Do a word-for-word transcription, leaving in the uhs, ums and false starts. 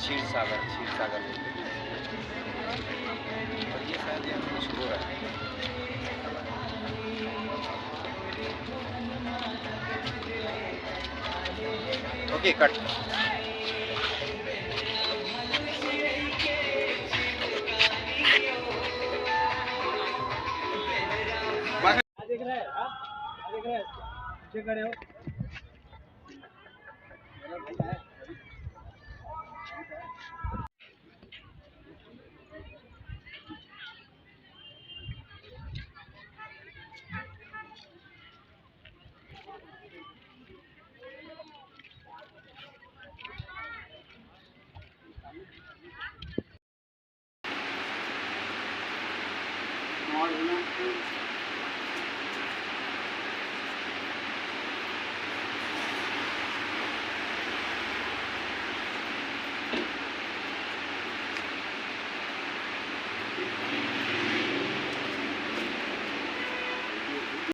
क्षीर सागर, क्षीर सागर बोलते हैं। और ये शायद यहाँ कुछ हो रहा है। ओके, कट। देख रहे हैं, हाँ? देख रहे हैं? पीछे खड़े हो।